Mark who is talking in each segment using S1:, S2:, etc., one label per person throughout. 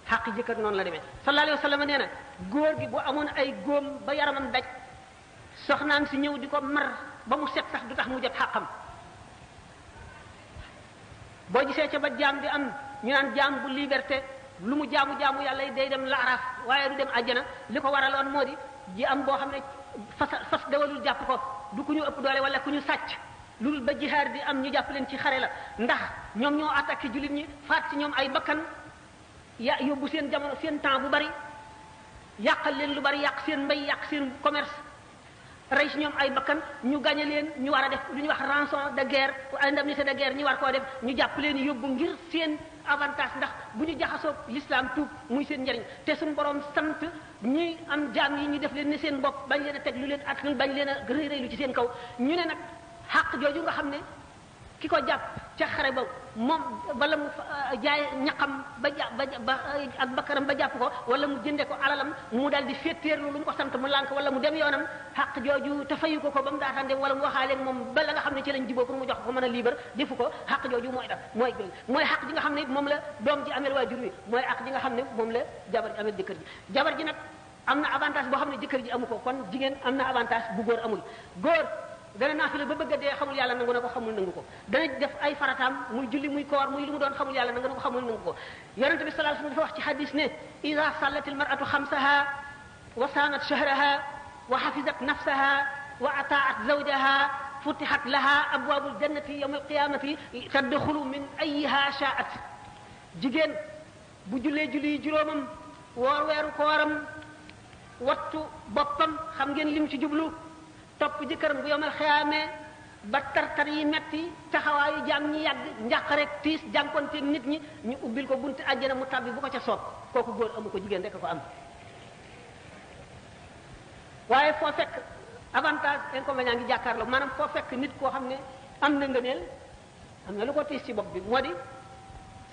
S1: xaqi jëkkër noonu la demee sallallahu alayhi wa sallam nee na góor gi bu amoon ay góom ba yaramam daj soxnaam si ñëw di ko mar ba mu set sax du tax mu jot xàqam boo gisee ca ba jaam di am ñu naan jaam bu liberté lu mu jaamu yàlla day dem laaraaf waaye du dem àjjana li ko waraloon moo di ji am boo xam ne fas dawalul jàpp ko du ku ñu ëpp doole wala ku ñu sàcc loolu ba jihaar di am ñu jàpp leen ci xare la ndax ñoom ñoo attaqué jullit ñi faat ci ñoom ay bakkan yóbbu seen jamono seen temps bu bari yàqal leen lu bari yàq seen mbay yàq seen commerce rey ci ñoom ay bakkan ñu gañe leen ñu war a def lu ñuy wax rançon de guerre indemnité de guerre ñu war koo def ñu jàpp leen yóbbu ngir seen avantage ndax bu ñu jaxasoo l'islam tuub muy seen njariñ te suñu borom sant ñi am jaam yi ñu def leen ne seen bopp bañ leen a teg lu leen attanul bañ leen a rëy rëylu ci seen kaw ñu ne nag xàq jooju nga xam ne ki ko jàpp ca xare ba moom wala mu jaay ñaqam ba ak bakkaram ba jàpp ko wala mu jënde ko alalam mu dal di féeteerlu lu mu ko sant mu lànk wala mu dem yoonam xaq jooju te fayu ko ba mu daataan dem wala mu waxaaleeg moom ba la nga xam ne ci lañ jiboo pour mu jox ko mën a libre defu ko xaq jooju mooy xaq ji nga xam ne moom la doom ji amel waajur wi mooy xaq ji nga xam ne moom la jabar ji amel jëkkër ji jabar ji nag am na avantage boo xam ne jëkkër ji amu ko kon jigéen am na avantage bu góor amul góor dana naafila ba bëgg a dee xamul yàlla nangu na ko xamul nangu ko dana def ay farataam muy julli muy koor muy lu mu doon xamul yàlla nangu na ko xamul nangu ko yonente bi sallallahu alayhi wasallam dafa wax ci hadis ne ida sallat al mar'atu xamsaha wa saanat shahraha wa hafizat nafsaha wa ataat zawjaha futihat laha abwaabul jannati yawma alqiyamati tadxulu min ayyiha sha'at jigéen bu jullee julli juróomam woor weeru kooram wattu boppam xam ngeen lim ci jublu topp jëkkëram bu yomal xiyaamee ba tartar yi metti taxawaayu jaam ñi yàgg njàq rek tiis jànkonteeg nit ñi ñu ubbil ko bunti àjjana mu tabbi bu ko ca soob kooku góor amu ko jigéen rek ko am waaye foo fekk avantage inconvénient ngi jàkkaarloo maanaam foo fekk nit koo xam ne am na ngëneel am na lu ko tiis ci bopp bi moo di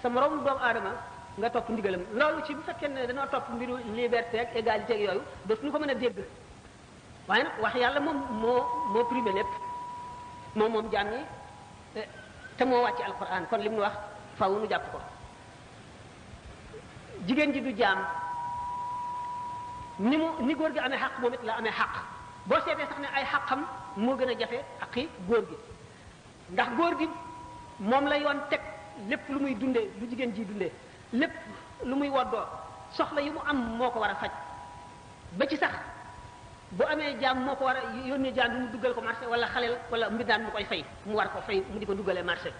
S1: sa moroom doomu aadama nga topp ndigalam loolu ci bu fekkee ne dañoo topp mbiru liberté ak égalité ak yooyu dootuñu ko mën a dégg waaye nag wax yàlla moom moo primé lépp moom jaam ñi te moo wàcc alquran kon li mu wax faaw nu jàpp ko jigéen ji du jaam ni góor gi amee xaq moom it la amee xaq boo seetee sax ne ay xaqam moo gën a jafe xaqi góor gi ndax góor gi moom la yoon teg lépp lu muy dundee lu jigéen ji dundee lépp lu muy woddoo soxla yi mu am moo ko war a faj ba ci sax bu amee jaam moo ko war a yónnee jaam bi mu duggal ko marché wala xaleel wala mbindaan mu koy fay mu war ko fay mu di ko duggalee marché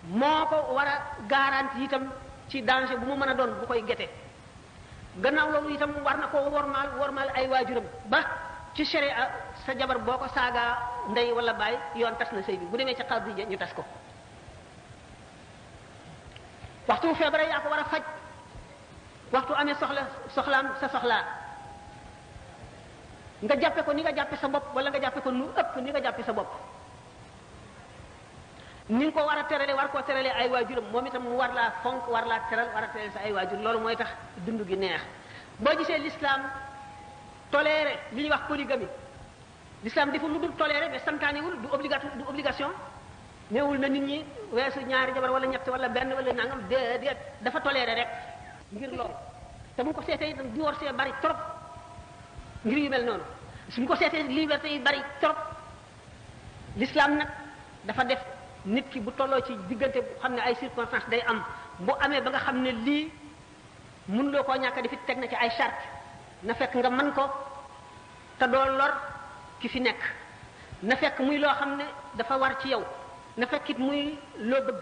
S1: moo ko war a garanti itam ci danger bu mu mën a doon bu koy gete gannaaw loolu itam war na ko wormaal ay waajuram ba ci sharia sa jabar boo ko saagaa ndey wala baay yoon tas na sëy bi bu demee ca xadija ñu tas ko waxtu feebare yaa ko war a faj waxtu amee soxlaam sa soxlaa nga jàppe ko ni nga jàppe sa bopp wala nga jàppe ko lu ëpp ni nga jàppe sa bopp ni nga ko war a terale war koo terale ay waajuram moom itam mu war laa fonk war laa teral war a terale sa ay waajur loolu mooy tax dund gi neex boo gisee l'islam toléré li ñuy wax polygamie l'islam deful lu dul toléré mais santaaniwul du obligation néewul na nit ñi weesu ñaari jabar wala ñett wala benn wala nangam déedéet dafa toléré rek ngir loolu te mu ko seetee itam divorcé bari trop ngir yu mel noonu suñ ko seetee liberté yi bari trop l'islam nag dafa def nit ki bu tolloo ci diggante bu xam ne ay circonstances day am bu amee ba nga xam ne lii mun loo koo ñàkk di fi teg na ci ay charte na fekk nga mën ko te doo lor ki fi nekk na fekk muy loo xam ne dafa war ci yow na fekk it muy loo bëgg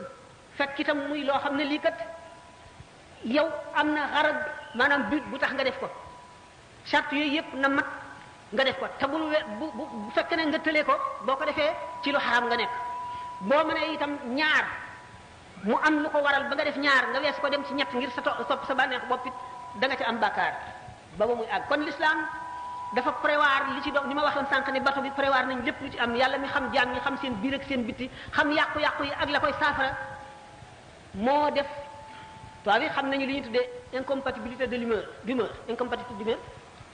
S1: fekk itam muy loo xam ne lii kat yow am na xarab maanaam but bu tax nga def ko charte yooyu yëpp na mat nga def ko te bu fekkee ne nga tëlee ko boo ko defee ci lu xaraam nga nekk boo mënee itam ñaar mu am lu ko waral ba nga def ñaar nga wees ko dem ci ñett ngir topp sa bànneex bopp it da nga ci am bàkkaar ba muy àgg kon l'islam dafa prévoir li ci doon ni ma waxoon sànq ne bato bi prévoir nañ lépp lu ci am yàlla mi xam jaam ñi xam seen biir ak seen bitti xam yàqu-yàqu yi ak la koy saafara moo def tubaab yi xam nañu li ñuy tuddee incompatibilité de l'humeur incompatibilité d'humeur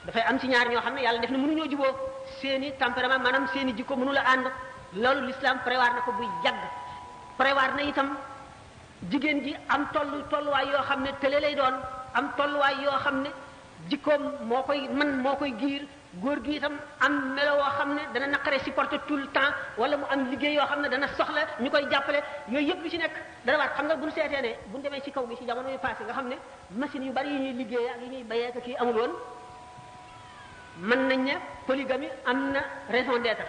S1: dafay am ci ñaar ñoo xam ne yàlla def na mënuñoo juboo seeni tempérament maanaam seeni jikko mënu la ànd loolu l'islam prévoir na ko buy jagg prévoir na itam jigéen ji am tolluwaay yoo xam ne tële lay doon am tolluwaay yoo xam ne jikkoom moo koy giir góor gi itam am melo woo xam ne dana naqare supporter tout le temps wala mu am liggéey yoo xam ne dana soxla ñu koy jàppale yooyu yëpp lu ci nekk dana war xam nga bu ñu seetee ne bu ñu demee ci kaw gi ci jamono yu passé nga xam ne machine yu bari yi ñuy liggéey ak yi ñuy bayee ak kii amul woon mën nañ ne polygamie am na raison d'être